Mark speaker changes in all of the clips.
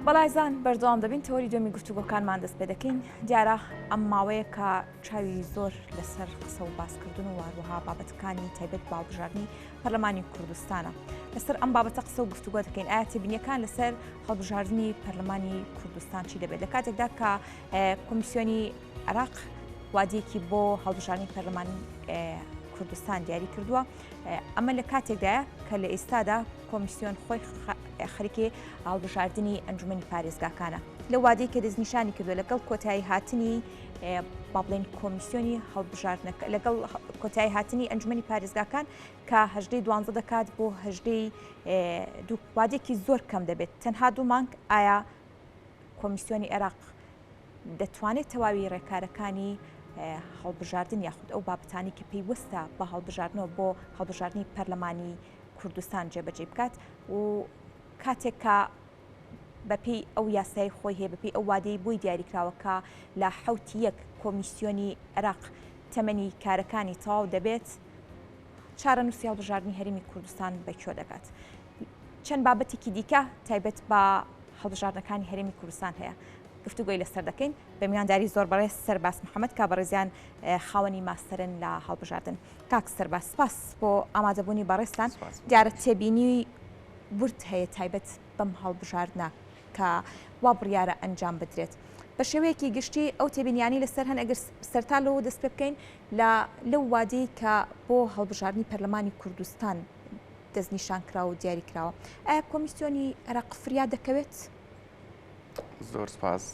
Speaker 1: بەڵایزان بەردەوام دەبین تەوەری دوێمی گفتوگۆکانمان دەست پێ دەکەین دیارە ئەم ماوەیە کە چاوی زۆر لەسەر قسە و باسکردن و هەروەها بابەتەکانی تایبەت بە هەڵبژاردنی پەرلەمانی کوردستانە لەسەر ئەم بابەتە قسە و گفتوگۆ دەکەین ئایا تێبینیەکان لەسەر هەڵبژاردنی پەرلەمانی کوردستان چی دەبێت لە کاتێکدا کە کۆمیسیۆنی عێراق وادەیەکی بۆ هەڵبژاردنی پەرلەمانی کوردستان دیاری کردووە ئەمە لە کاتێکدایە کە لە ئێستادا کۆمیسیۆن خۆی خەریکی هەڵبژاردنی ئەنجومەنی پارێزگاکانە لە وادەی کە دەستنیشانی کردووە لەگەڵ کۆتایی هاتنی با بڵێن کۆمیسیۆنی هەڵبژاردنەکە لەگەڵ کۆتایی هاتنی ئەنجومەنی پارێزگاکان کە هەژدەی دوانزە دەکات بۆ هەژدەی دوو وادێکی زۆر کەم دەبێت تەنها دوو مانگ ئایا کۆمیسیۆنی عێراق دەتوانێت تەواوی ڕێکارەکانی هەڵبژاردن یاخود ئەو بابەتانی کە پەیوەستە بە هەڵبژاردنەوە بۆ هەڵبژاردنی پەرلەمانی کوردستان جێبەجێ بکات و کاتێک کە بەپێی ئەو یاسای خۆی هەیە بەپێی ئەو وادەی بۆی دیاریکراوە کە لە حوتی یەک کۆمیسیۆنی عێراق تەمەنی کارەکانی تەواو دەبێت چارەنووسی هەڵبژاردنی هەرێمی کوردستان بە کوێ دەگات چەند بابەتێکی دیکە تایبەت بە هەڵبژاردنەکانی هەرێمی کوردستان هەیە گفتوگۆی لەسەر دەکەین بە میوانداری زۆر بەڕێز سەرباز محەممەد کا بەڕێزیان خاوەنی ماستەرن لە هەڵبژاردن کاک سەرباز سپاس بۆ ئامادەبوونی بەڕێزتان دیارە تێبینی ورد هەیە تایبەت بەم هەڵبژاردنە کە وا بڕیارە ئەنجام بدرێت بە شێوەیەکی گشتی ئەو تێبینیانی لەسەر هەن ئەگەر سەرتا لەوە دەست پێ بکەین لە لەو وادەی کە بۆ هەڵبژاردنی پەرلەمانی کوردستان دەستنیشان کراوە و دیاری کراوە ئایا کۆمیسیۆنی عێراق فریا دەکەوێت؟
Speaker 2: زۆر سپاس.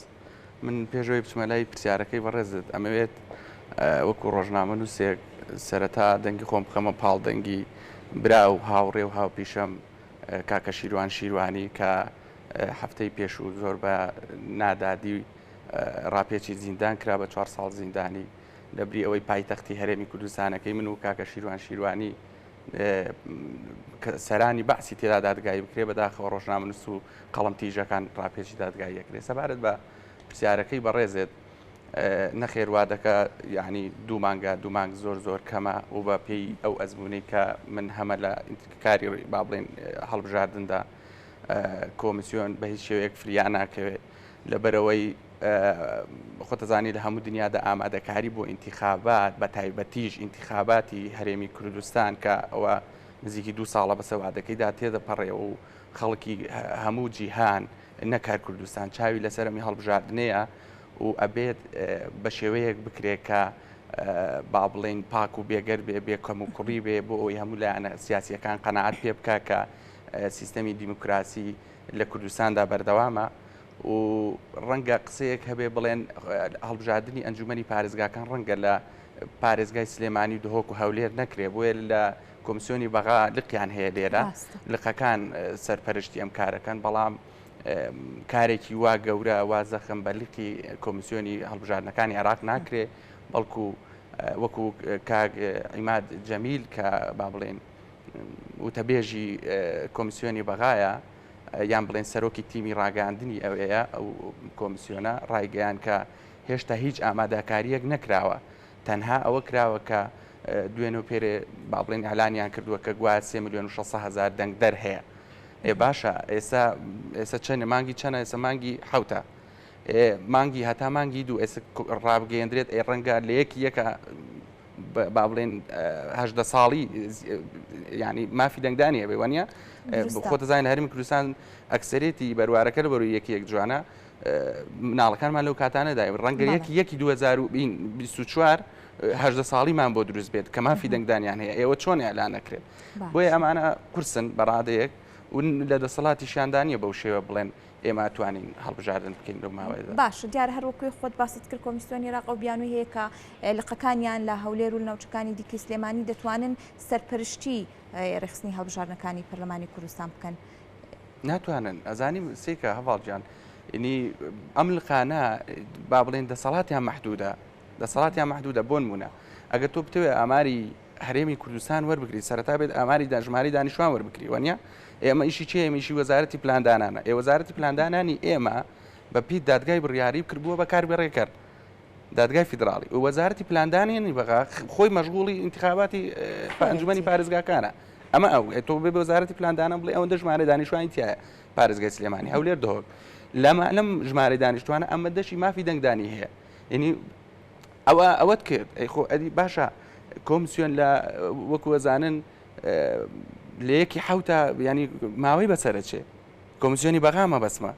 Speaker 2: من پێشەوەی بچمە لای پرسیارەکەی بەڕێزت ئەمەوێت وەکو ڕۆژنامە نووسێک سەرەتا دەنگی خۆم بخەمە پاڵ دەنگی برا و هاوڕێ و هاوپیشەم کاکە شیروان شیروانی کە هەفتەی پێشوو زۆر بە نادادی ڕاپێچی زیندان کرا بە چوار ساڵ زیندانی لەبری ئەوەی پایتەختی هەرێمی کوردستانەکەی من و کاکە شیروان شیروانی سەرانی بەعسی تێدا دادگایی بکرێ بەداخەوە ڕۆژنامەنووس و قەڵەم تیژەکان ڕاپێچی دادگایی ئەکرێ سەبارەت بە پرسیارەکەی بەڕێزێت نەخێر وا دەکە یعنی دوو مانگە دوو مانگ زۆر زۆر کەمە و بە پێی ئەو ئەزمونەی کە من هەمە لە کاری با بڵێن هەڵبژاردندا کۆمیسیۆن بە هیچ شێوەیەک فریا ناکەوێت لەبەرەوەی خۆتەزانی لە هەموو دنیادا ئامادەکاری بۆ ئینتیخابات بە تایبەتیش ئینتیخاباتی هەرێمی کوردستان کە ئەوە نزیکی دوو ساڵە بەسە وادەکەیدا تێدەپەڕێ و خەڵکی هەموو جیهان نەک هەر کوردستان چاوی لەسەر ئەمی هەڵبژاردنەیە و ئەبێت بە شێوەیەک بکرێت کە با بڵێین پاک و بێگەر بێ بێ کەم و کوڕی بێ بۆ ئەوەی هەموو لایەنە سیاسیەکان قەناعەت پێ بکە کە سیستەمی دیموکراسی لە کوردستاندا بەردەوامە و ڕەنگە قسەیەک هەبێ بڵێن هەڵبژاردنی ئەنجومەنی پارێزگاکان ڕەنگە لە پارێزگای سلێمانی و دهۆک و هەولێر نەکرێ بۆیە لە کۆمسیۆنی بەغا لقیان هەیە لێرە لقەکان سەرپەرشتی ئەم کارەکەن بەڵام کارێکی وا گەورە وا زەخم بە لقی کۆمیسیۆنی هەڵبژاردنەکانی عێراق ناکرێ بەڵکو وەکو کاک عیماد جەمیل کە با بڵێن وتەبێژی کۆمیسیۆنی بەغایە یان بڵێن سەرۆکی تیمی ڕاگەاندنی ئەوەیە ئەو کۆمیسیۆنە ڕایگەیان کە هێشتا هیچ ئامادەکاریەک نەکراوە تەنها ئەوە کراوە کە دوێنێ و پێرێ با بڵێن ئیعلانیان کردووە کە گوایە سێ ملیۆن و 600 هەزار دەنگدەر هەیە. ئێ باشە ئێستا ئێستا چەنە مانگی چەنە ئێستا مانگی حوتە مانگی هەتا مانگی دوو ئێستا ڕابگەیەندرێت ئێ ڕەنگە لە یەکی یەکە با بڵێن هەژدە ساڵی ینی مافی دەنگدانی هەبێ وانە خۆتە زانین لە هەرمی کوردستان ئەکسەرێتی بەروارەکە لە بەروی یەکی یەک جوانە مناڵەکانمان لەو کاتانەدای ڕەنگە یەکی یەکی 2024 هەژدە ساڵیمان بۆ دروست بێت کە مافی دەنگدانیان هەیە ئێوە چۆن ئیعلان نەکرێت بۆیە ئەمانە قورسن بەڕادەیەک و لە دەسەڵاتیشیاندا نییە بەو شێوە بڵێن ئێمە توانین هەڵبژاردن بکەین لەو ماوەیەدا.
Speaker 1: باشە دیارە هەر وەکوی خۆت باست کرد کۆمیسیۆنی عێراق ئەو بیانووی هەیە کە لقەکانیان لە هەولێر و ناوچەکانی دیکەی سلێمانی دەتوانن سەرپەرشتی ڕێکخستنی هەڵبژاردنەکانی پەرلەمانی کوردستان بکەن.
Speaker 2: ناتوانن ئەزانی سیکە هەڤاڵ گیان ینی ئەم لقانە با بڵێن دەسەڵاتیان مەحدودە دەسەڵاتیان مەحدودە بۆنمونە ئەگەر تۆ بتەوێت ئاماری هەرێمی کوردستان وەربگری سەرەتا بێت ئاماری ژمارەی دانیشتوان وەربگری وانە ئێمە ئیشی چێ ئێمە ئیشی وەزارەتی پلاندانانە ئێ وەزارەتی پلاندانانی ئێمە بە پێی دادگای بڕیاری کردبووە بە کار بەڕێکەر دادگای فیدراڵی و وەزارەتی پلاندانانی بەغا خۆی مەشغوڵی ئینتخاباتی ئەنجومەنی پارێزگاکانە ئەمە ئەو تۆ بێ بە وەزارەتی پلاندانان بڵێ ئەوەندە ژمارە دانیشتوانی تایە پارێزگای سلێمانی هەولێر دهۆک. لەمە لەم ژمارەی دانیشتوانە ئەمە دەشی مافی دەنگدانی هەیە یعنی ئەوە ئەوەت کرد ئەی خۆ ئەدی باشە کۆمسیۆن لە وەکو ئەزانن لە یەکی حوتە ینی ماوەی بەسەرەچێ کۆمسیۆنی بەغا مەبەستمە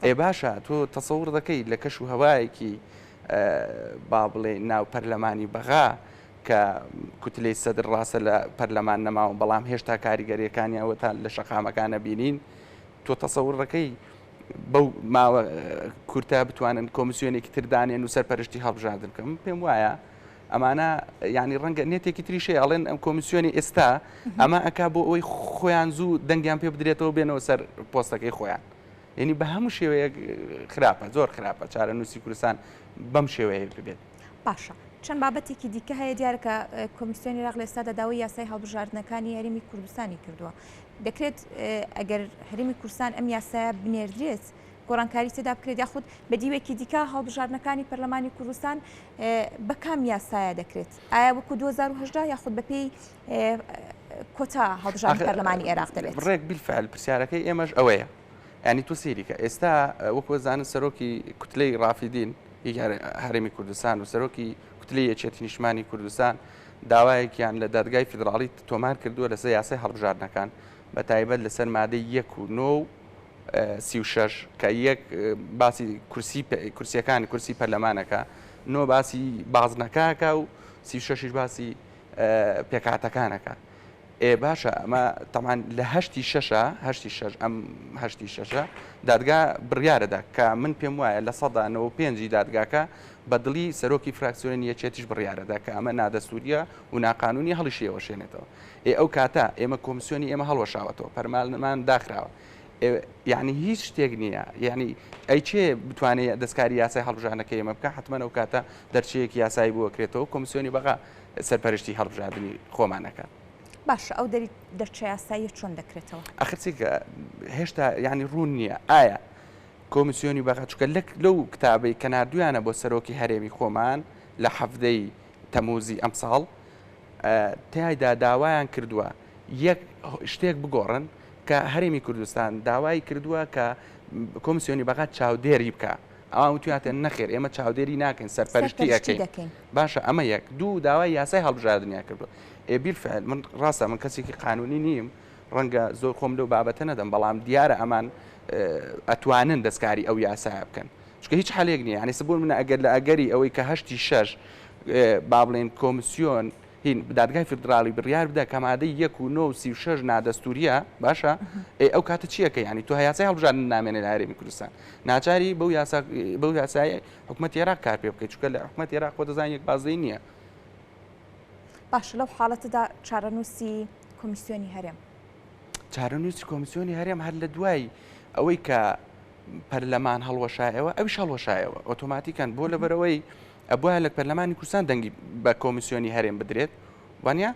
Speaker 2: ئێ باشە تۆ تەسەور دەکەی لە کەش و هەوایەکی با بڵێ ناو پەرلەمانی بەغا کە کوتلەی سەدر ڕاستە لە پەرلەمان نەماوە بەڵام هێشتا کاریگەریەکانی ئەوە تا لە شەقامەکانە بینین تۆ تەسەور دەکەی بەو ماوە کورتە بتوانن کۆمیسیۆنێکی تر دانێن و سەرپەرشتی هەڵبژاردن بکەن من پێم وایە ئەمانە یعنی ڕەنگە نێتێکی تریش هەیە ئەڵێن ئەم کۆمیسیۆنی ئێستا ئەمە ئەک بۆ ئەوەی خۆیان زوو دەنگیان پێ بدرێتەوە بێنەوە سەر پۆستەکەی خۆیان یعنی بە هەموو شێوەیەک خراپە زۆر خراپە چارەنووسی کوردستان بەم شێوەیە ببێت.
Speaker 1: باشە چەند بابەتێکی دیکە هەیە دیارە کە کۆمیسیۆنی عێراق لە ئێستادا داوای یاسای هەڵبژاردنەکانی هەرێمی کوردستانی کردووە دەکرێت ئەگەر هەرێمی کوردستان ئەم یاسایە بنێردرێت گۆڕانکاری تێدا بکرێت یاخود بە دیوێکی دیکە هەڵبژاردنەکانی پەرلەمانی کوردستان بە کام یاسایە دەکرێت ئایا وەکو 2010 یاخود بەپێی کۆتا هەڵبژاردنی پەرلەمانی عێراق دەبێت؟
Speaker 2: ڕێک بیلفعل پرسیارەکەی ئێمەش ئەوەیە ینی تۆ سەیریکە ئێستا وەکو زانن سەرۆکی کوتلەی ڕافیدین هەرێمی کوردستان و سەرۆکی کوتلەی یەکێتی نیشتمانی کوردستان داوایەکیان لە دادگای فیدراڵی تۆمار کردووە لەسەر یاسای هەڵبژاردنەکان بە تایبەت لەسەر مادەی یەک و نۆ و 36 کە یەک باسی کورسی کورسیەکانی کورسی پەرلەمانەکە نۆ باسی بازنەکەکە و 36 باسی پێکهاتەکانەکە ئێ باشە ئەمە تەمان لە هەشتی شەشە هەشتی شەش ئەم هەشتی شەشە دادگا بڕیارەدا کە من پێم وایە 95% دادگاکە بە دڵی سەرۆکی فراکسیۆنی یەکێتیش بڕیارەدا کە ئەمە نادەستوریە و ناقانونی هەڵیشیەوەشێنێتەوە ئێ ئەو کاتە ئێمە کۆمسیۆنی ئێمە هەڵوەشاوەتەوە پەرمالمان داخراوە یعنی هیچ شتێک نییە یعنی ئەی چێ بتوانێت دەستکاری یاسای هەڵبژاردنەکە ئێمە بکە حتمما ئەو کاتە دەرچەیەکی یاسایی بوەکرێتەوە کۆمسیۆنی بەغا سەرپەرشتی هەڵبژاردنی خۆمان ئەکات.
Speaker 1: باشە ئەو دەری دەرچە یاساییە چۆن دەکرێتەوە؟
Speaker 2: ئەخر چیکە هێشتا یعنی ڕوون نییە ئایا کۆمیسیۆنی بەغا چونکە لەک لەو کتابەی کە ناردویانە بۆ سەرۆکی هەرێمی خۆمان لە حەڤدەی تەموزی ئەمساڵ تیایدا داوایان کردووە یەک شتێک بگۆڕن کە هەرێمی کوردستان داوای کردووە کە کۆمیسیۆنی بەغا چاودێری بکە ئەوان وتویانتە نەخێر ئێمە چاودێری ناکەین سەرپەرشتی ئەکەین باشە ئەمە یەک دوو داوای یاسای هەڵبژاردنیان کردووە ئێ بیلفعل من ڕاستە من کەسێکی قانونی نیم ڕەنگە زۆر خۆم لەو بابەتە نەدەم بەڵام دیارە ئەمان ئەتوانن دەستکاری ئەو یاسایە بکەن چونکە هیچ حەلێک نییە یعنی سبوون منە ئەگەر لە ئەگەری ئەوەی کە هەشتی شەش با بڵێن کۆمسیۆن هین دادگای فیدراڵی بڕیار بدا کە مادەی یەک و نۆ و 36 نادەستوریە باشە ئێ ئەو کاتە چیەکە ینی تۆ یاسای هەڵبژاردن نامێنێ لە هەرێمی کوردستان ناچاری بەو یاسا بەو یاسای حکومەتی عێراق کار پێ بکەیت چونکە لە حکومەتی عێراق خۆ دەزانین یەک بازنەی نییە.
Speaker 1: باشە لەو حاڵەتەدا چارەنووسی کۆمیسیۆنی هەرێم؟
Speaker 2: چارەنووسی کۆمیسیۆنی هەرێم هەر لە دوای ئەوەی کە پەرلەمان هەڵوەشایەوە ئەویش هەڵوەشایەوە ئۆتۆماتیکەن بۆ لەبەرەوەی ئەبوایە لە پەرلەمانی کوردستان دەنگی بە کۆمیسیۆنی هەرێم بدرێت وانە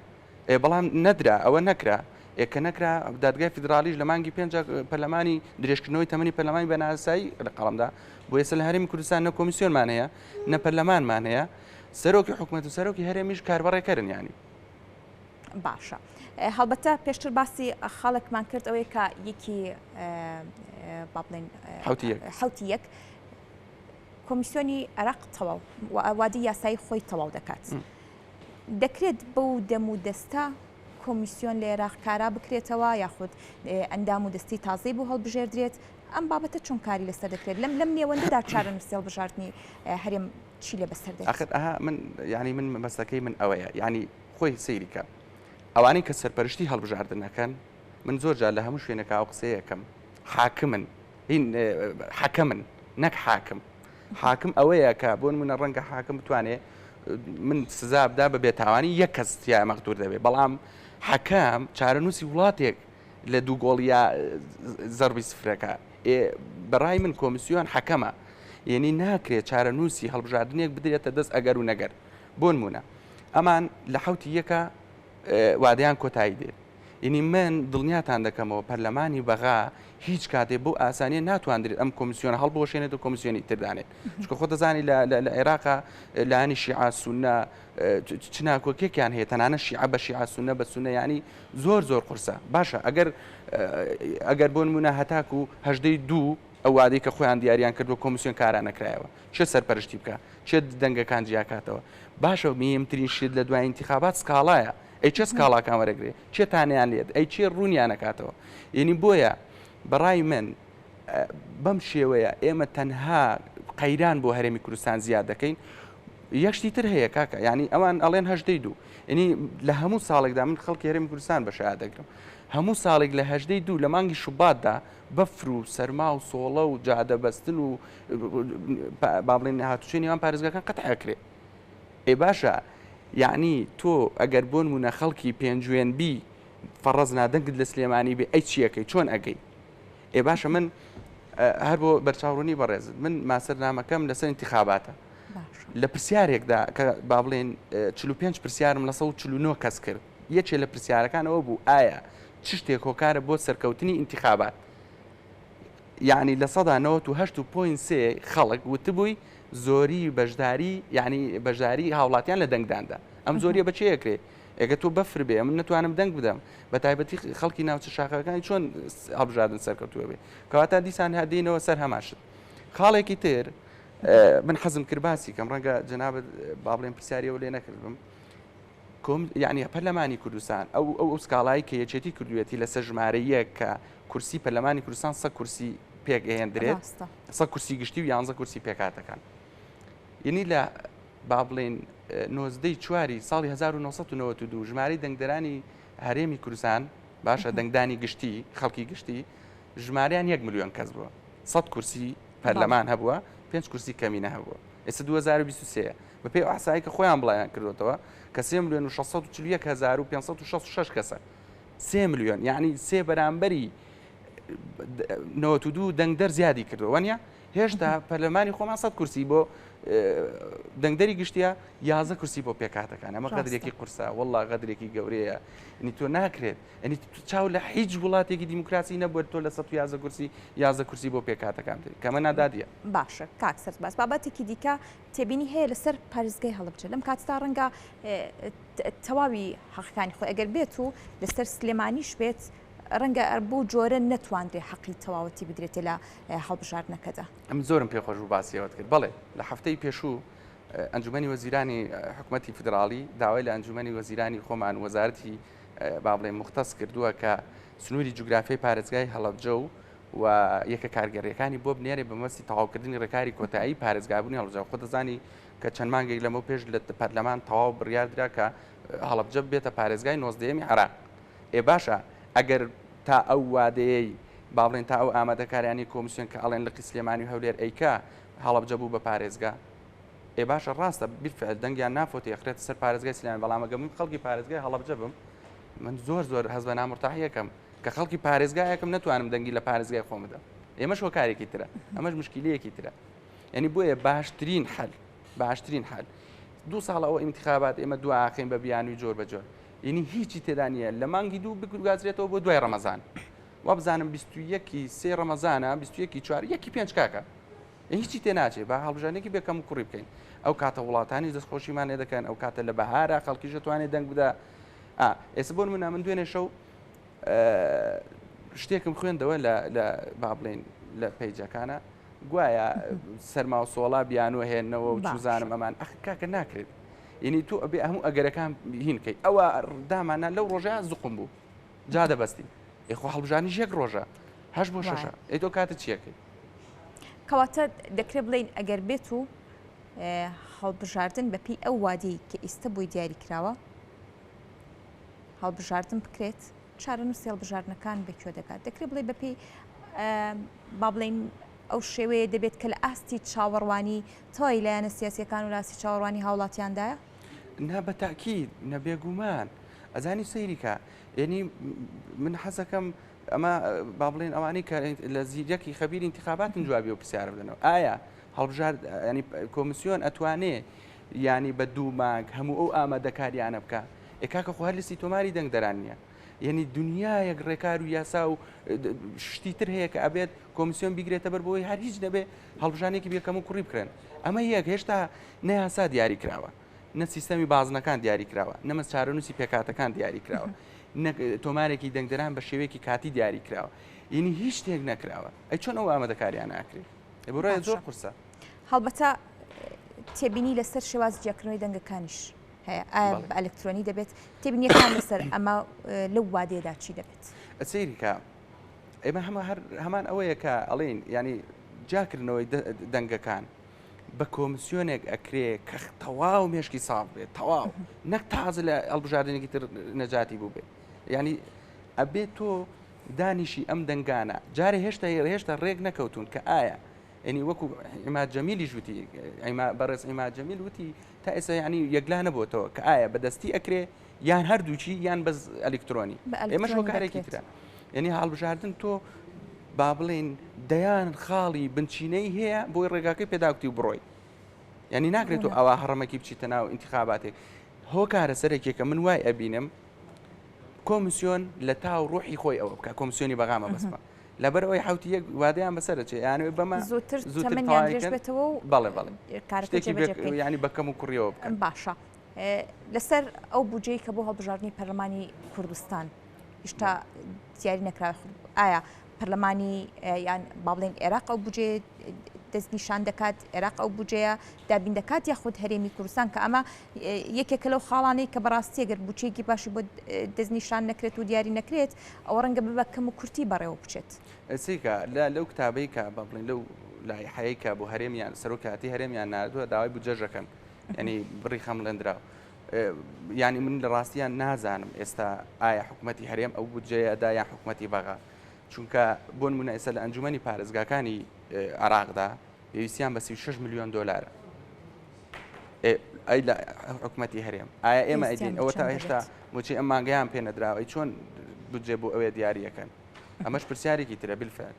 Speaker 2: ئێ بەڵام نەدرا ئەوە نەکرا ئێ کە نەکرا دادگای فیدراڵیش لە مانگی پێنج پەرلەمانی درێژکردنەوەی تەمەنی پەرلەمانی بە نایاسایی لە قەڵەمدا بۆ ئێستا لە هەرێمی کوردستان نە کۆمیسیۆنمان هەیە نە پەرلەمانمان هەیە سەرۆکی حکومەت و سەرۆکی هەرێمیش کاربەڕێکەرن یانی.
Speaker 1: باشە هەڵبەتە پێشتر باسی خاڵێکمان کرد ئەوەیە کە یەکی با بڵێن حوتی یەک کۆمیسیۆنی عێراق تەواو وادی یاسایی خۆی تەواو دەکات. دەکرێت بەو دەم و دەستە کۆمیسیۆن لە عێراق کارا بکرێتەوە یاخود ئەندام و دەستی تازەی بۆ هەڵبژێردرێت ئەم بابەتە چۆن کاری لەسەر دەکرێت لەم لەم نێوەندەدا چارەنووسی هەڵبژاردنی هەرێم چی لێ بەسەر دێت؟
Speaker 2: ئاخر ئەها من یعنی من مەبەستەکەی من ئەوەیە یعنی خۆی سەیری کە ئەوانەی کە سەرپەرشتی هەڵبژاردن ئەکەن من زۆر جار لە هەموو شوێنێکا ئەو قسەیە ئەکەم حاکمن هین حەکەمن نەک حاکم حاکم ئەوەیە کە بۆ نمونە ڕەنگە حاکم بتوانێ من سزا بدا بە بێتاوانی یەک کەس تیا مەغدور دەبێ بەڵام حەکەم چارەنووسی وڵاتێک لە دوو گۆڵیا زەربی سفرەکە ئێ بەڕای من کۆمیسیۆن حەکەمە یعنی ناکرێت چارەنووسی هەڵبژاردنێک بدرێتە دەست ئەگەر و نەگەر بۆ نمونە ئەمان لە حوتی یەکە وادەیان کۆتایی دێت یعنی من دڵنیاتان دەکەمەوە پەرلەمانی بەغا هیچ کاتێ بەو ئاسانیە ناتواندرێت ئەم کۆمیسیۆنە هەڵبوەشێنێت و کۆمیسیۆنی تر دانێت چونکە خۆ دەزانی لە عێراقا لایەنی شیعە سونە چ ناکۆکیەکیان هەیە تەنانە شیعە بە شیعە سونە بە سونە ینی زۆر زۆر قورسە باشە ئەگەر ئەگەر بۆ نمونە هەتاکو هەژدەی دوو. ئەو وادەی کە خۆیان دیاریان کردووە کۆمیسیۆن کارا نەکرایەوە کێ سەرپەرشتی بکا کێ دەنگەکان جیاکاتەوە باشە مهمترین شت لە دوای ئینتیخابات سکاڵایە ئەی کێ سکاڵاکان وەرەگرێ کێ تانەیان لێت ئەی کێ ڕوونیان ئەکاتەوە یعنی بۆیە بەڕای من بەم شێوەیە ئێمە تەنها قەیران بۆ هەرێمی کوردستان زیاد دەکەین یەک شتی تر هەیە کاکە یعنی ئەوان ئەڵێن هەژدەی دوو یعنی لە هەموو ساڵێکدا من خەڵکی هەرێمی کوردستان بە شایەت دەگرم هەموو ساڵێک لە هەژدەی دوو لە مانگی شوباتدا بەفر و سەرما و سۆڵە و جادە بەستن و با بڵێن هاتوچۆی نێوان پارێزگاکان قەتع ئەکرێ ئێ باشە یعنی تۆ ئەگەر بۆ نمونە خەڵکی پێنجوێن بی فەڕەز نادەنگت لە سلێمانی بێ ئەی چیەکەی چۆن ئەگەی ئێ باشە من هەر بۆ بەرچاوڕوونی بەڕێزت من ماسەرنامەکەم لەسەر انتخاباتە لە پرسیارێکدا کە با بڵێن 45 پرسیارم لە 149 کەس کرد یەکێ لە پرسیارەکان ئەوە بوو ئایا چ شتێک هۆکارە بۆ سەرکەوتنی ئینتیخابات؟ یعنی 98.3% خەڵک وتبووی زۆری بەشداری یعنی بەشداری هاوڵاتیان لە دەنگداندا ئەم زۆریە بە چێ ئەکرێ؟ ئێگە تۆ بەفر بێ من نتوانم دەنگ بدەم بە تایبەتی خەڵکی ناوچە شاخەکانی چۆن هەڵبژاردن سەرکەوتووە بێ کەواتە دیسان هەدینەوە سەر هەمان شت خاڵێکی تر من حەزم کرد باسی کەم ڕەنگە جەنابت با بڵێن پرسیاریەوە لێ نەکردبم کۆم یعنی پەرلەمانی کوردستان ئەو ئەو ئەو سکاڵای کە یەکێتی کردوێتی لەسەر ژمارە یەک کە کورسی پەرلەمانی کوردستان سە کورسی پێک ئەهێندرێت
Speaker 1: ڕاستە.
Speaker 2: سە کورسی گشتی و یانزە کورسی پێکهاتەکان یعنی لە با بڵێین نۆزدەی چواری ساڵی 1992 ژمارەی دەنگدەرانی هەرێمی کوردستان باشە دەنگدانی گشتی خەڵکی گشتی ژمارەیان یەک ملیۆن کەس بووە 100 کورسی پەرلەمان هەبووە پێنج کورسی کەمینە هەبووە ئێستا 2023 بەپێی ئەو ئەحسایی کە خۆیان بڵاویان کردوێتەوە کە 3 ملیۆن و 641 هەزار و 566 کەسە 3 ملیۆن یعنی سێ بەرامبەری 92 دەنگدەر زیادی کردووە وانە هێشتا پەرلەمانی خۆمان 100 کورسی بۆ دەنگدەری گشتیە یازە کورسی بۆ پێکاتەکان ئەمە غەدرێکی قورسە والله غەدرێکی گەورەیە ینی تۆ ناکرێت ئەنی چاو لە هیچ وڵاتێکی دیموکراسی نەبووە تۆ لە 111 کورسی یازە کورسی بۆ پێکاتەکان کەمە نادادیە.
Speaker 1: باشە کاک سەرباز بابەتێکی دیکە تێبینی هەیە لەسەر پارێزگای هەڵەبجە لەم کاتدا ڕەنگە تەواوی حەقەکانی خۆی ئەگەر بێت و لەسەر سلێمانیش بێت ڕەنگە بەو جۆرە نەتواندرێ حەقی تەواوەتی بدرێتێ لە هەڵبژاردنەکەدا.
Speaker 2: ئەمن زۆرم پێ خۆش بوو باسی ئەوەت کرد. بەڵێ لە هەفتەی پێشوو ئەنجومەنی وەزیرانی حکومەتی فیدراڵی داوای لە ئەنجومەنی وەزیرانی خۆمان و وەزارەتی با بڵێین موختەس کردووە کە سنووری جوگرافیای پارێزگای هەڵەبجە و و یەکە کارگێڕییەکانی بۆ بنێرێ بە مەبەستی تەواوکردنی ڕێکاری کۆتایی پارێزگابوونی هەڵەبجە. خۆت دەزانی کە چەند مانگێک لەمەو پێش لە پەرلەمان تەواو بڕیار درا کە هەڵەبجە ببێتە پارێزگای نۆزدەیەمی عێراق. ئێ باشە ئەگەر تا ئەو وادەیەی با بڵێن تا ئەو ئامادەکاریانەی کۆمیسیۆن کە ئەڵێن لقی سلێمانی و هەولێر ئەیکا هەڵەبجە بوو بە پارێزگا ئێ باشە ڕاستە بیرفعل دەنگیان نافۆتی ئەخرێتە سەر پارێزگای سلێمانی بەڵام ئەگەر من خەڵکی پارێزگای هەڵەبجە بم من زۆر زۆر هەست بە نامرتاحیەکەم کە خەڵکی پارێزگایەکم نەتوانم دەنگی لە پارێزگای خۆم بدەم ئێمەش هۆکارێکی ترە ئەمەش مشکیلەیەکی ترە یعنی بۆیە باشترین حل باشترین حل دوو ساڵ ئەوە ئینتخابات ئێمە دواخین بە بیانوی جۆر بە جۆر یعنی هیچی تێدا نییە لە مانگی دوو بگوازرێتەوە بۆ دوای ڕەمەزان وابزانم 21 سێ ڕەمەزانە 21 چوار یەکی پێنج کاکە هیچی تێ ناچێ با هەڵبژاردنێکی بێ کەم و کوڕی بکەین ئەو کاتە وڵاتانی دەستخۆشیمان لێ دەکەن ئەو کاتە لە بەهارە خەڵکیش دەتوانێت دەنگ بدا ئێستا بۆ نمونە من دوێنێ شەو شتێکم خوێندەوە لە با بڵێین لە پەیجەکانە گوایە سەرما و سۆڵا بیانوە هێنەوە و چوزانم ئەمان ئەخ کاکە ناکرێت یعنی تۆ ئەبێ هەموو ئەگەرەکان هینکەی ئەوە دامانە لەو ڕۆژە زوقم بوو جا دەبەستی ئێخۆ هەڵبژانیش یەک ڕۆژە هەش بۆ شەشە ئەی تۆ کاتە چیەکەی
Speaker 1: کەواتە دەکرێت بڵین ئەگەر بێت و هەڵبژاردن بەپی ئەو وادەی کە ئیستا بۆی دیاری کراوە هەڵبژاردن بکرێت چارەنووسی هەڵبژاردنەکان بە کوێ دەگات؟ دەکرێت بڵێ بەپێی با بڵێین ئەو شێوەیە دەبێت کە لە ئاستی چاوەڕوانی تەواوی لایەنە سیاسیەکان و لە ئاستی چاوەڕوانی هاوڵاتیاندایە؟
Speaker 2: نا بە تاکید نە بێگومان ئەزانی سەیری کە یعنی من حەزەکەم ئەمە با بڵێن ئەوانەی کە لە زیرەکی خەبیر انتخاباتن جوابی و پرسیارە بدەنەوە ئایا هەڵبژارد ینی کۆمیسیۆن ئەتوانێ ینی بە دوو مانگ هەموو ئەو ئامادەکاریانە بکە ئێ کاکە خۆ هەر لیستی تۆماری دەنگدەران نییە یعنی دنیایەک ڕێکار و یاسا و شتی تر هەیە کە ئەبێت کۆمیسیۆن بیگرێتە بەر بۆی هەر هیچ نەبێ هەڵبژانێکی بێکەم و کوڕی بکرێن ئەمە یەک هێشتا نە یاسا دیاری کراوە نە سیستەمی بازنەکان دیاری کراوە نەمە چارەنووسی پێکاتەکان دیاری کراوە نە تۆمارێکی دەنگدەران بە شێوەیەکی کاتی دیاری کراوە. ینی هیچ شتێک نەکراوە ئەی چۆن ئەو ئامادەکاریان ناکرێت بڕای زۆر قورسە.
Speaker 1: هەڵبەتە تێبینی لەسەر شێواز جیاکردنەوەی دەنگەکانیش هەیە ئایا بە ئەلکترۆنی دەبێت تێبینیەکان لەسەر ئەمە لەو وادەیەدا چی دەبێت؟
Speaker 2: سەیریکە ئێمە هەمە هەر هەمان ئەوەیە کە ئەڵێین ینی جیاکردنەوەی دەنگەکان بە کۆمسیۆنێک ئەکرێ کە تەواو مێشکی ساف بێت تەواو نەک تازە لە هەڵبژاردنێکی تر نەجاتی بوو بێت ینی ئەبێت تۆ دانیشی ئەم دەنگانە جارێ هێشتا هێشتا ڕێک نەکەوتون کە ئایا ینی وەکو عیماد جەمیلیش وتی بەڕێز عیماد جەمیل وتی تا ئێستا ینی یەکلا نەبووتەوە کە ئایا بەدەستی ئەکرێ یان هەردووکی یان بەس ئەلیکترۆنی ئێمەش هۆکارێکی ترە یعنی هەڵبژاردن تۆ با بڵێن دەیان خاڵی بنچینەی هەیە بۆی ڕێگاکەی پێداکتی و بڕۆی یعنی ناکرێت و ئەوە هەڕەمەکی بچیتە ناو ئینتخاباتێک هۆکارە سەرەکێکە من وای ئەبینم کۆمیسیۆن لە تاو ڕوحی خۆی ئەوە بکە کۆمسیۆنی بەغامە بەسمە لەبەر ئەوەی حوتی یەک وادەیان بەسەر دەچێ یانەوێ بەمە
Speaker 1: زووتر زووتر تەمەنیان درێژ بێتەوە و
Speaker 2: بەڵێ بەڵێ کارەکە جێبەجێ بکەین ینی بە کەم و کوڕیەوە بکەن
Speaker 1: باشە لەسەر ئەو بودجەی کە بۆ هەڵبژاردنی پەرلەمانی کوردستان هیشتا دیاری نەکرا ئایا پەرلەمانی یان با بڵێن عێراق ئەو بودجەیە دەستنیشان دەکات عێراق ئەو بودجەیە دابین دەکات یاخود هەرێمی کوردستان کە ئەمە یەکێکە لەو خاڵانەی کە بەڕاستی گەر بودجەیەکی باشی بۆ دەستنیشان نەکرێت و دیاری نەکرێت ئەوە ڕەنگە ببە کەم و کورتی بەڕێوە بچێت.
Speaker 2: سیکا لە لەو کتابەی کە با بڵێن لەو لایحەیەی کە بۆ هەرێمیان سەرۆکایەتی هەرێمیان ناردووە داوای بودجەش دەکەن یعنی بڕی خەمڵێندراو یعنی من لە ڕاستیان نازانم ئێستا ئایا حکوومەتی هەرێم ئەو بودجەیە ئەدا یان حکوومەتی بەغا چونکە بۆ نمونە ئێستا لە ئەنجومەنی پارێزگاکانی عێراقدا پێویستیان بە 36 ملیۆن دۆلارە ئەی لە حکومەتی هەرێم ئایا ئێمە ئەیدین ئەوە تا هێشتا موچەی ئەم مانگەیان پێ نەدراوە ئەی چۆن بودجێ بۆ ئەوێ دیاریەکەن ئەمەش پرسیارێکی ترە بالفعل.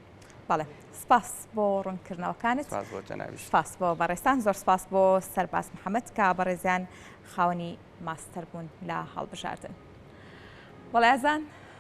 Speaker 1: بەڵێ سپاس بۆ ڕوونکردنەوەکانت.
Speaker 2: سپاس بۆ جەنابیشت.
Speaker 1: سپاس بۆ بەڕێزتان زۆر سپاس بۆ سەرباز محەمەد کە بەڕێزیان خاوەنی ماستەر بوون لە هەڵبژاردن. بەڵێ ئازان.